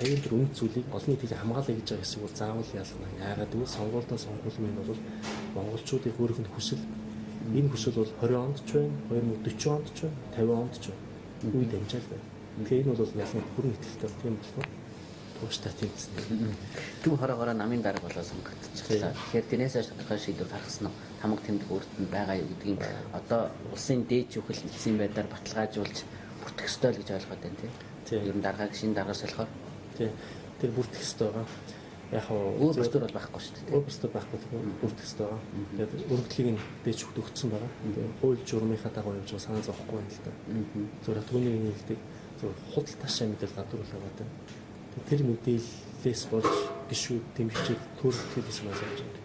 саяын тэр үнэт зүйлийг олон нийтийг хамгаалъя гэж байгаа хэсэг бол заавал ялгана. Яагаад гэвэл сонгуультай сонгуулийн нь бол монголчуудын өөрийнх нь хүсэл. Энэ хүсэл бол 20 онд ч байна, 2040 онд ч байна, 50 онд ч байна. Үе дамжаал байна. Тэгэхээр энэ бол ялна бүрэн итгэлтэй тийм болохоор тууштай тэмцсэн. Төв хороогоороо намын дарга болоо сонгогдчихлаа. Тэгэхээр тэрнээс хойш тодорхой шийдвэр гаргасан уу? Тамга тэмдэг өөрт нь байгаа юу гэдгийг одоо улсын дээд шүүхэл эцсийн байдлаар баталгаажуулж бүртгэх ёстой л гэж ойлгоод байна тийм. Ер нь даргааг шинэ даргаар солихоор. Тийм. Тэр бүртгэх ёстой байгаа. Яг өөр процедур бол байхгүй шүү дээ. Өөр процедур байхгүй бүртгэх ёстой байгаа. Тэгээд өргөдлийг нь дээд шүүхт өгсөн байгаа. Тэгээд хууль журмынхаа дагуу явж байгаа санаа зовхгүй байна л да. Зүгээр түүнийг нийлдэг зүгээр худал таашаа мэдээлэл гадуур л байгаа даа. Тэр мэдээллээс болж гişүүд дэмжиж төрөлхөд гэсэн маань санаж байна.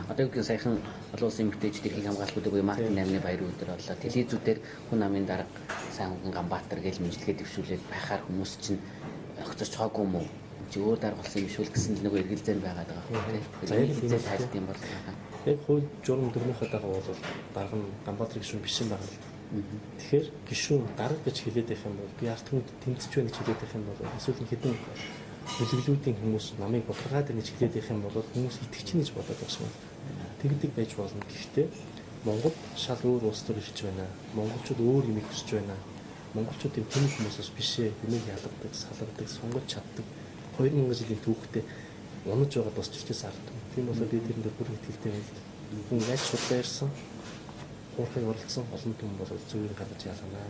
Одоо юу гэх саяхан олон улсын эмэгтэйчүүд эрхийг хамгаалах буюу Март 8-ны баяр өдөр боллоо. Телевизүүдээр хүн намын дарга сайн хүн Ганбаатар гэж мэдлэгээ дэвшүүлээд байхаар хүмүүс чинь огцорч хоогүй юм уу? Чи өөр дарга болсон юм шүү л гэсэн л нөгөө эргэлзээ байгаад байгаа юм тийм. За яг энэ тайлт юм бол яг хууль журам дөрмийнхөө дагуу бол дарга нь Ганбаатар гишүүн биш юм байна л. Тэгэхээр гишүүн дарга гэж хэлээд байх юм бол би ард түмэнд тэмцэж байна гэж хэлээд байх юм бол эсвэл хэдэн бүлэглүүдийн хүмүүс намыг бутаргаад байна гэж хэлээд байх юм бол хүмүүс итгэж чинь гэж бодоод байх шиг байна. Тэгдэг байж болно. Гэхдээ Монгол шал өөр улс төр ирж байна. Монголчууд өөр юмыг хүсэж байна. Монголчууд юм тэнэг хүмүүс бас биш ээ. Юмыг ялгадаг, салгадаг, сонгож чаддаг. 2000 жилийн түүхтэй унаж байгаа бос чичээс ард. Тийм болохоор би тэрэнд бүр итгэлтэй байна л. Хүн яаж шудлаа ирсэн, хуурхыг оролцсон олон түмэн бол зүгийг гаргаж ялгана.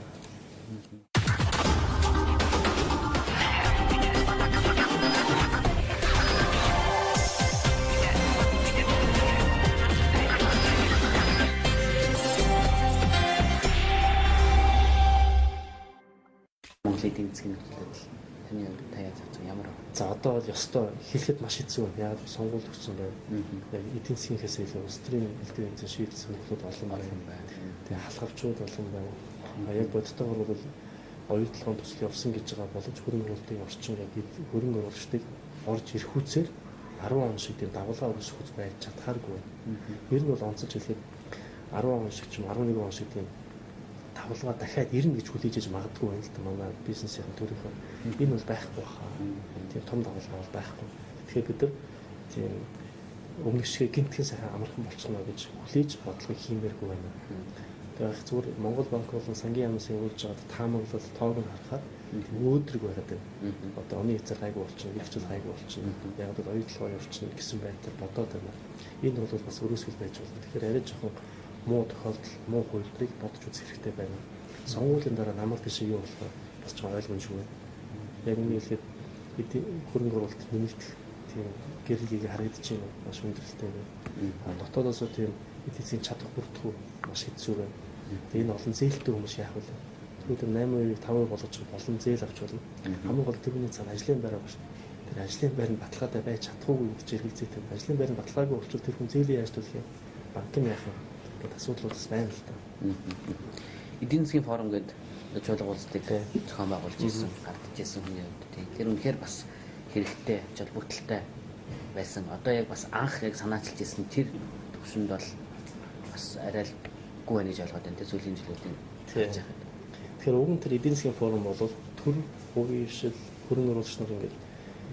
Монголын эдийн засгийн нөхцөл байдал таны хувьд та яаж харж байгаа ямар вэ? За одоо бол ёстой хэлэхэд маш хэцүү. Яг сонгуул өгсөн байна. Яг эдийн засгийнхээс илүү улс төрийн элдв янзын шийдэл сонирхлууд олон байна. Тэгээ халахвчууд олон байна. Яг бодтойгоор бол оюутлогын төсөл явсан гэж байгаа боловч хөрөнгө оруулалтын орчин яг хөрөнгө оруулагчдыг орж ирэхүүцээр 10 он шиг тийм дагуулгаа өргөсөх байж чадхааргүй байна. Ер нь бол онцолж хэлэхэд 10 он шиг ч юм 11 он шиг тийм давлгаа дахиад ирнэ гэж хүлээж иж магадгүй байна л да манай бизнесийн төрийнхөө. Энэ бол байхгүй хаа. Тийм том давлгаа бол байхгүй. Тэгэхээр бид нар тийм өмнөх шиг гинтхэн сайхан амархан болчихно гэж хүлээж бодлого хиймээргүй байна. Тэгэхээр зүгээр Монгол банк болон сангийн яамнаас явуулж байгаа таамаглал тоог нь харахаар өөдрөг байгаад байна. Одоо оны эцэг гайгүй болчихно, гэрчил гайгүй болчихно. Яг бол оюутлогоо явуулчихна гэсэн байдлаар бодоод байна. Энэ бол бас өрөөсгөл байж болно. Тэгэхээр арай жоохон муу тохиолдол, муу хувилбарыг бодож үзэх хэрэгтэй байна. Сонгуулийн дараа намар тийш юу болох вэ? Бас ч ойлгомжгүй байна. Яг ингэ хэлэхэд хөрөнгө оруулалт нэмэгдэх тийм гэрэл харагдаж байна. Маш хүндрэлтэй байна. Дотоодоос тийм эдийн засгийн чадах бүртгэв маш хэцүү байна. Тэгээ энэ олон зээлтэй хүмүүс яах вэ? Тэгвэл 8%-ийг 5% болгож олон зээл авч болно. Хамгийн гол тэрний цаана ажлын байраа байна. Тэр ажлын байр нь баталгаатай байж чадахгүй гэж эргэлзээтэй. Ажлын байр нь баталгаагүй болчихвол тэр хүн зээлээ яаж төлөх юм? Банк нь яах юм? Гэдэг асуудал бас байна л та. Эдийн засгийн форум гэдэг чуулга уулзалтыг зохион байгуулж ирсэн, гардаж ирсэн хүний хувьд тийм. Тэр үнэхээр бас хэрэгтэй, холбогдлолтой байсан. Одоо яг бас анх яг санаачилж ирсэн тэр төвшөнд бол бас арай л үгүй байна гэж ойлгоод байна те сүүлийн жилүүдийн хийж байхад. Тэгэхээр уг нь тэр эдийн засгийн форум бол төр, хувийн хвшил, хөрөнгө оруулагч нар ингээд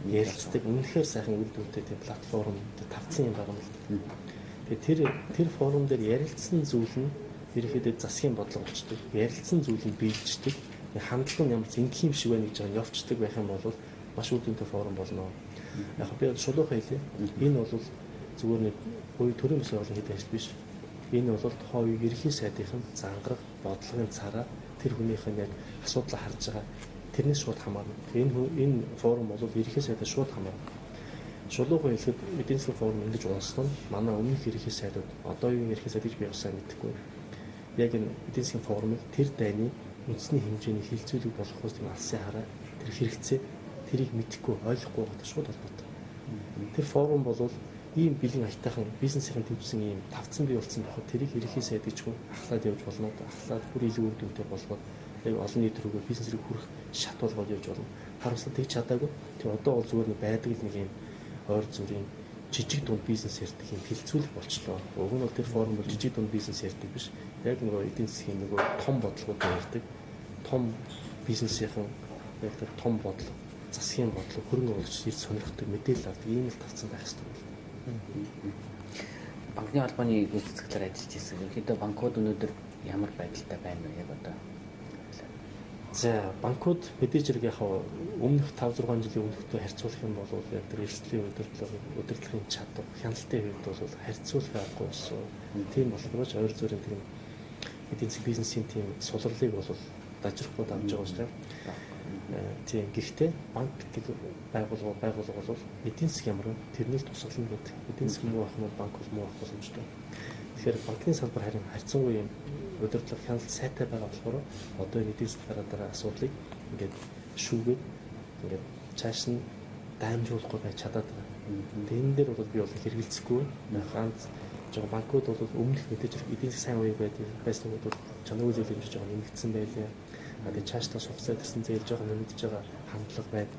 ярилцдаг үнэхээр сайхан үр дүнтэй тийм платформ тавцсан юм байгаа юм л да. Тэгээ тэр форум дээр ярилцсан зүйл нь ерөнхийдөө засгийн бодлого болчдөг. Ярилцсан зүйл нь биелждэг. Хандлага нь ямар ч ингэх юм шиг байна гэж байгаа явцдаг байх юм бол маш үр дүнтэй форум болно. Яг би шулуухан хэлье. Энэ бол зүгээр нэг хувийн төрийн бас байгууллагын хийдэг ажил биш. Энэ бол тухайн үеийн ерөнхий сайдынхын зангараг, бодлогын цараа тэр хүнийх нь яг асуудлаа харж байгаа тэрнээс шууд хамаарна. Энэ форум бол ерөнхий сайдаас шууд хамаарна. Шулуухан хэлэхэд эдийн засгийн форум ингэж унсан нь манай өмнөх ерөнхий сайдууд одоо үеийн ерөнхий сайд гэж би бас сайн мэдэхгүй. Яг энэ эдийн засгийн форумыг тэр дайны үндэсний хэмжээний хилцүүлэг болгохоос тийм алсын хараа тэр хэрэгцээ тэрийг мэдэхгүй ойлгохгүй байгаад шууд холбоотой. Тэр форум бол ийм бэлэн аятайхан бизнесийн төвчсөн ийм тавцсан бий болсон байхад тэрийг ерөнхий сайд гэж хүн ахлаад явж болно. Ахлаад бүр илүү үр дүнтэй болгоод яг олон нийт рүүгээ бизнес рүү хүрэх шат болгоод явж болно. Харамсалтай тэгж чадаагүй. Тэр одоо бол зүгээр нэг байдаг л нэг ийм ойр зүрийн жижиг дунд бизнес ярьдаг юм хилцүүлэх болчлоо. Уг нь бол тэр форум бол жижиг дунд бизнес ярьдаг биш. Яг нөгөө эдийн засгийн нөгөө том бодлогууд ярьдаг. Том бизнесийнхэн яг тэр том бодлого, засгийн бодлого, хөрөнгө оруулагч ирж сонирхдаг, мэдээлэл авдаг ийм л тавцсан байх хэрэгтэй байна. Банкны холбооны гүйцэтгэлээр ажиллаж ирсэн. Ерөнхийдөө банкуд өнөөдөр ямар байдалтай байна вэ яг одоо? За, банкуд мэдээж хэрэг яг өмнөх 5 6 жилийн өмнөхтэй харьцуулах юм бол яг тэр эрсдлийн удирдлагын чадвар, хяналтын хувьд бол харьцуулах аргагүй болсон. Тийм болохоор ч ойр зүрийн тийм эдийн засгийн бизнесийн тийм сулралыг бол дажрахгүй давж байгаа шүү дээ. Тийм, гэхдээ банк гэдэг байгууллага бол эдийн засаг ямар вэ? Тэрнийг тусгална гэдэг. Эдийн засаг муу байх юм бол банк бол муу байх боломжтой. Тэгэхээр банкны салбар харин харьцангуй юм удирдлага хяналт сайтай байгаа болохоор одоо энэ эдийн засаг гараад байгаа асуудлыг ингээд шүүгээд ингээд цааш нь даймжуулахгүй байж чадаад байгаа. Тэгээ энэ дээр бол би бол хэрэгэлцэхгүй. Ганц жоо банкуд бол өмнөх мэдээж эдийн засаг сайн үе байсан үед бол чанаргүй зээл хэмжиж байгаа нэмэгдсэн байлаа. Тэгээ цаашдаа сувцаа гэсэн зээл жоохон нэмэгдэж байгаа хандлага байна.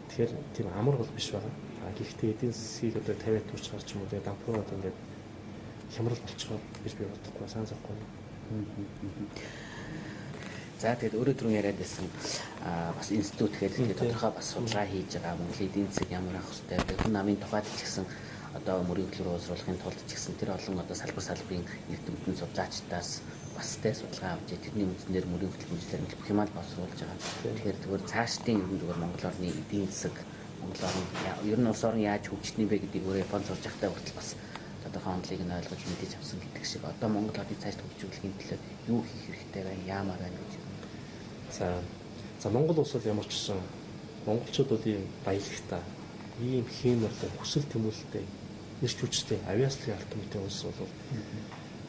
Тэгэхээр тийм амар бол биш байгаа. Гэхдээ эдийн засгийг одоо 50-аад туршгаар ч юм уу тэгээ дампуураад ингээд хямрал болчихоо гэж би бодохгүй, санаа зовхгүй. За, тэгээд өөрөө түрүүн яриад байсан бас институт гэдэг тодорхой бас судалгаа хийж байгаа, Монголын эдийн засаг ямар авах хэрэгтэй, хүн намын тухайд ч гэсэн одоо мөрийн хөтөлбөр уусруулахын тулд ч гэсэн тэр олон одоо салбарын эрдэмтэн судлаачдаас бас тэ судалгаа авч тэрний үндсэн дээр мөрийн хөтөлбөр бүх юмаа боловсруулж байгаа. Тэгэхээр зүгээр цаашдын ер нь зүгээр Монгол орны эдийн засаг, Монгол орн ер нь улс орн яаж хөгжих вэ гэдгийг өөрөө Японд сурж байхдаа хүртэл бас тодорхой онолыг нь ойлгож мэдээж авсан гэдэг шиг одоо Монгол орныг цааш хөгжүүлэхийн төлөө юу хийх хэрэгтэй байна, яамаар байна гэж юм. За Монгол улс бол ямар ч гэсэн монголчууд бол ийм баялагтай, ийм хиймэрлэг, хүсэл тэмүүлэлтэй, эрч хүчтэй, авиаслын алтан улс бол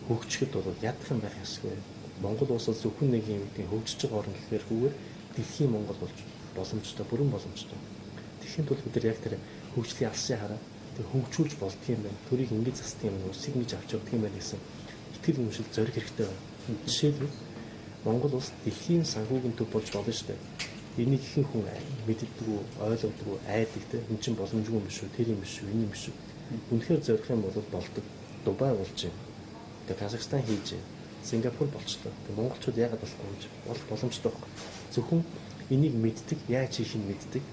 хөгжихэд бол ядах юм байх ёсгүй. Монгол улс бол зөвхөн нэг юм гэдэг хөгжиж байгаа орн гэхээр дэлхийн Монгол болж боломжтой, бүрэн боломжтой. Тэгэхийн тулд бид нар яг тэр хөгжлийн алсын хараа тэр хөгжүүлж болдго юм байна. Төрийг ингэж засдаг юм байна, улсыг ингэж авч явдаг юм байна гэсэн итгэл үнэмшил, зориг хэрэгтэй байна. Жишээлбэл Монгол улс дэлхийн санхүүгийн төв болж болно шүү дээ. Энийг ихэнх хүн мэддэггүй, ойлгодоггүй, айдаг те. Энэ чинь боломжгүй юм биш үү, тэр юм биш үү, энэ юм биш үү. Үнэхээр зорих юм бол болдог. Дубай болж байна. Тэгээ Казахстан хийж байна. Сингапур болчлоо. Тэгээ монголчууд яагаад болохгүй юм чи? Болох боломжтой байхгүй. Зөвхөн энийг мэддэг, яаж хийх нь мэддэг.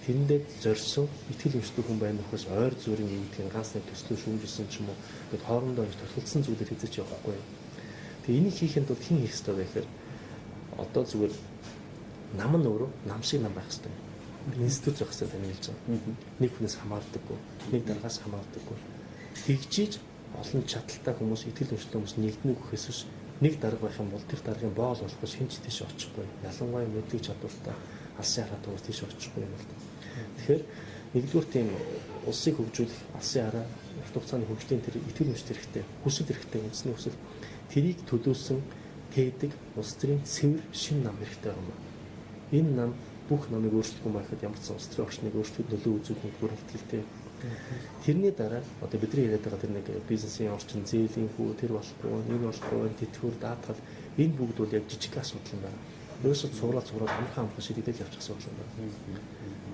Тэрэндээ зорьсон, итгэл үнэмшилтэй хүн байна нөхөөс ойр зүрийн юм гэдгийг ганц нэг төслөө шүүмжилсэн ч юм уу. Тэгэд хоорондоо ингэж тусалсан зүйлээр хэзээ ч явахгүй. Тэгээ энийг хийхэд тулд хэн хийх ёстой вэ гэхээр одоо зүгээр нам нь өөрөө нам шиг нам байх ёстой. Институт байх ёстой тань хэлж байгаа. Нэг хүнээс хамаардаггүй, нэг даргаас хамаардаггүй. Тэгжиж олон чадaltaй хүмүүс, итгэл үнэмшилтэй хүмүүс нэгднэ гэхээс биш нэг дарга байх юм бол тэр даргын боол болох хэн ч тийш очихгүй. Ялангуяа мэдлэг чадвартай алсын хараа хүмүүс тийш очихгүй юм л да. Тэгэхээр нэгдүгээр тийм улсыг хөгжүүлэх алсын хараа урт хугацааны хөгжлийн тэр итгэл үнэмшил хэрэгтэй, хүсэл хэрэгтэй, үндэсний хүсэл тэрийг төлөөсөн тээдэг улс төрийн цэвэр шин нам хэрэгтэй юм байна. Энэ нам бүх намыг өөрчлөхгүй байхад ямар ч улс төрийн орчныг өөрчлөхөд нөлөө үзүүлэх нэгдүгээр ихтгэлтэй. Тэрний дараа одоо бидний яриад байгаа тэр нэг бизнесийн орчин, зээлийн хүү, тэр болохгүй, энэ болохгүй, тэтгэвэр, даатгал энэ бүгд бол яг жижиг асуудал юм байна. Ерөөсөө цуврал амархан шийдэгдэл явчих асуудал юм байна.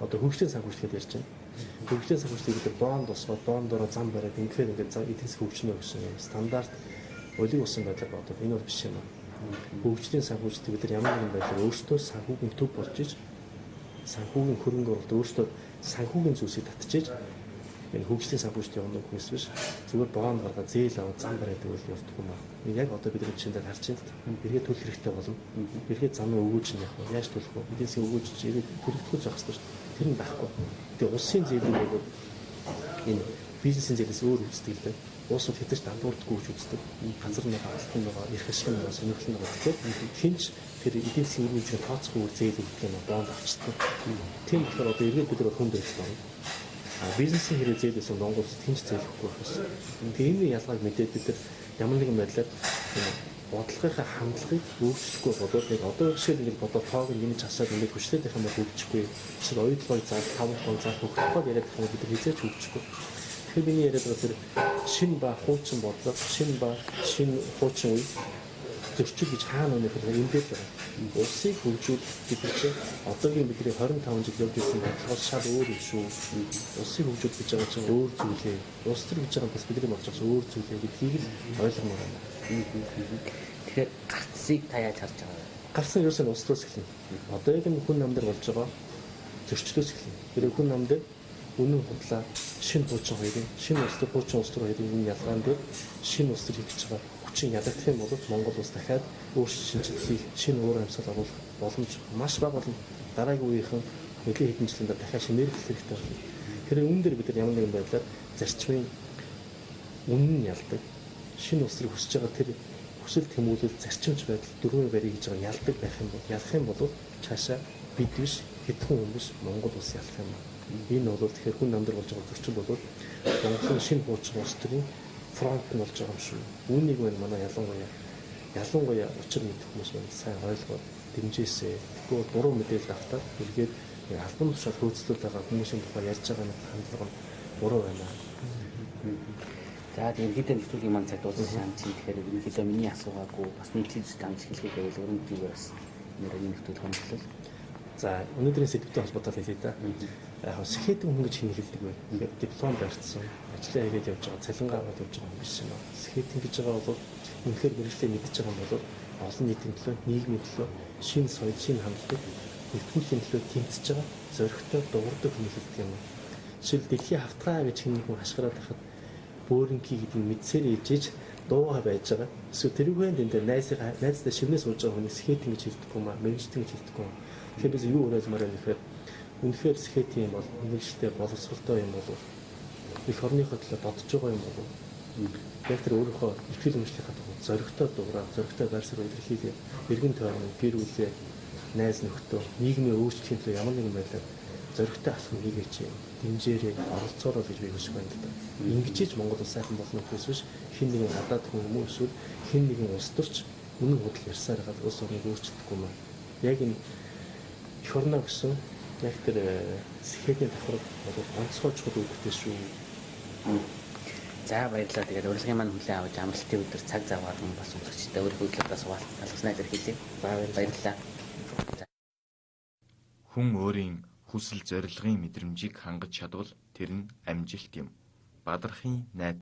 Одоо хөгжлийн санхүүжилт ярьж байна. Хөгжлийн санхүүжилтийг бид бонд босгоод бондороо зам бариад ингээд эдийн засаг хөгжнө гэсэн юм стандарт олиг усан байдлаар бодоод энэ бол биш юм аа. Хөгжлийн санхүүжилтийг бид нар ямар нэгэн байдлаар өөрсдөө санхүүгийн төв болж иж санхүүгийн хөрөнгө оруулалт өөрсдөө санхүүгийн зүйлсийг татчихэж энэ хөгжлийн санхүүжилт явна хүмүүс биш. Зүгээр бонд гаргаад зээл аваад зам бариад өгвөл явдаггүй юм аа. Яг одоо бидний жишээн дээр харж байна л. Эргээд төлөх хэрэгтэй болно. Эргээд замын өгөөж нь явах вэ? Яаж төлөх вэ? Эдийн засгийн өгөөж чинь эргээд төлөгдөх байх хэрэгтэй шүү дээ. Тэр нь байхгүй. Тэгээ улсын зээлийг бол энэ бизнесийн зээлээс өөр үздэг л дээ. Улс бол хэзээ ч дандуурдаггүй гэж үздэг. Газар нэг алтан байгаа, эрх ашиг нэг сонирхол нэг. Тэгэхээр хинч тэр эдийн засгийн үр хэмжээнд тооцохгүй зээл өгдөг юм бонд авчдаг. Тийм болохоор одоо эргээд бид нар хүнд байдалд орно. Бизнесийн хэрэг зээл байсан Монгол улсад хинч зээлэхгүй байх шээ. Тэгээ энэ ялгааг мэдээд бид нар ямар нэгэн байдлаар бодлогынхаа хандлагыг өөрчлөхгүй болоод яг одоо шиг ингэж бодоод тоог нь нэмж хасаад ингээд хүчлээд байх юм бол хөгжихгүй. Эсвэл оюутлогыг заах, 5 тон заах хөгжих гээд яриад байх юм бид нар хэзээ ч хөгжихгүй. Тэгэхээр миний яриад байгаа тэр шинэ ба хуучин бодлого, шинэ ба шинэ хуучин үе зөрчил гэж хаана өнөх вэ? Энэ дээр байгаа. Улсыг хөгжүүлэх гэдэг чинь одоогийн бидний 25 жил явж ирсэн бодлогоос шал өөр юм шүү. Улсыг хөгжүүлэх гэж байгаа чинь өөр зүйлээ. Улс төр гэж байгаа бас бидний бодож байгаа өөр зүйлээ гэдгийг л ойлгомоор байна. Тэгэхээр гарцыг та яаж харж байгаа вэ? Гарцсан ерөөсөө улс төрөөс эхэлнэ. Одоо яг энэ хүн нам дээр болж байгаа зөрчлөөс эхэлнэ. Тэр хүн нам дээр үнэн худлаа шинэ хуучин хоёрын шинэ улс төр хуучин улс төр хоёрын энэ ялгаан дээр шинэ улс төр хийх гэж байгаа хүчин ялагдах юм бол Монгол улс дахиад өөрчлөлт шинжилэл хийх шинэ уур амьсгал оруулах боломж маш бага болно. Дараагийн үеийнхэн нэлээд хэдэн жилийн дараа дахиад шинээр эхлэх хэрэгтэй болно. Тэгэхээр үүн дээр бид нар ямар нэгэн байдлаар зарчмын үнэн нь ялдаг. Шинэ улс төрийг хүсэж байгаа тэр хүсэл тэмүүлэл зарчимч байдал дөрвөн барья гэж байгаа ялдаг байх юм бол ялах юм бол цаашаа бид биш хэдхэн хүмүүс Монгол улс ялах юм. Энэ бол тэгэхээр хүн нам дээр болж байгаа зөрчил бол Монголын шинэ хуучин улс төрийн фронт нь болж байгаа юм шүү. Үүнийг байна манай ялангуяа учир мэдэх хүмүүс байна сайн ойлгоод дэмжээсэй. Тэгэхгүй бол буруу мэдээлэл автаад эргээд албан тушаал хөөцлөлт байгаа хүмүүсийн тухай ярьж байгаа нэг хандлага нь буруу байна. За ерөнхийдөө нэвтрүүлгийн маань цаг дууссан юм чинь тэгэхээр ерөнхийдөө миний асуугаагүй бас нийтлэл зүйл амж хэлэхээ гэвэл өрөнд зүгээр бас нэрээ нэвтрүүлэг хөндлөл. За өнөөдрийн сэдвтэй холбоотой хэлье да. Яг сэхэтэн хүн гэж хэний хэлдэг вэ? Тэгэхээр диплом барьсан, ажлаа хийгээд явж байгаа, цалингаа аваад явж байгаа хүн биш юм аа. Сэхэтэн гэж байгаа бол үнэхээр мэргэжлээ мэдж байгаа юм бол олон нийтийн төлөө, нийгмийн төлөө, шинэ соёл, шинэ хандлагыг нэгтгүүлэхийн төлөө тэмцэж байгаа зоригтой дуурдаг хүн хэлдэг юм. Жишээл дэлхийн хавтгай гэж хэн нэг хүн хашгираад байхад бөөрөнхий гэдэг нь мэдсээр ижиж дууга байж байгаа. Эсвэл тэрүүхэн дэндээ найзтай шивнээ сууж байгаа хүнийг сэхэтэн гэж хэлдэггүй юм аа, мэргэжтэн гэж хэлдэггүй юм. Тэгэхээр би юу уриалмаар байна гэхээр үнэхээр сэхэтэн юм бол мэргэжлээ боловсролтой юм бол эх орныхоо төлөө бодож байгаа юм бол яг тэр өөрийнхөө итгэл үнэмшлийнхаа дагуу зоригтой дуурай, зоригтой байр суурь илэрхийлээ, эргэн тойрон, гэр бүлээ, найз нөхдөө, нийгмийн өөрчлөлийн төлөө ямар нэгэн байдлаар зоригтой алхам хийгээч, дэмжээрэй, оролцоорой гэж би хүсэх байна л да. Ингэж ч Монгол улс сайхан болно гэхээс биш хэн нэгэн гадаад хүн юм уу эсвэл хэн нэгэн улс төрч үнэн худал ярьсаар хагаад улс орныг өөрчилдөхгүй юм аа. Яг энэ эх орноо гэсэн яг тэр сэхэтийн давхраг бол онцгой чухал үүрэгтэй шүү. За баярлалаа. Тэгээд урилгын маань хүлээн авч амралтын өдөр цаг зав гарган бас үзэгчтэй өөрийнхөө үзлүүдээс хуваалцснаа илэрхийлье. За баярлалаа. Хүн өөрийн хүсэл зорилгын мэдрэмжийг хангаж чадвал тэр нь амжилт юм. Бадрахын найд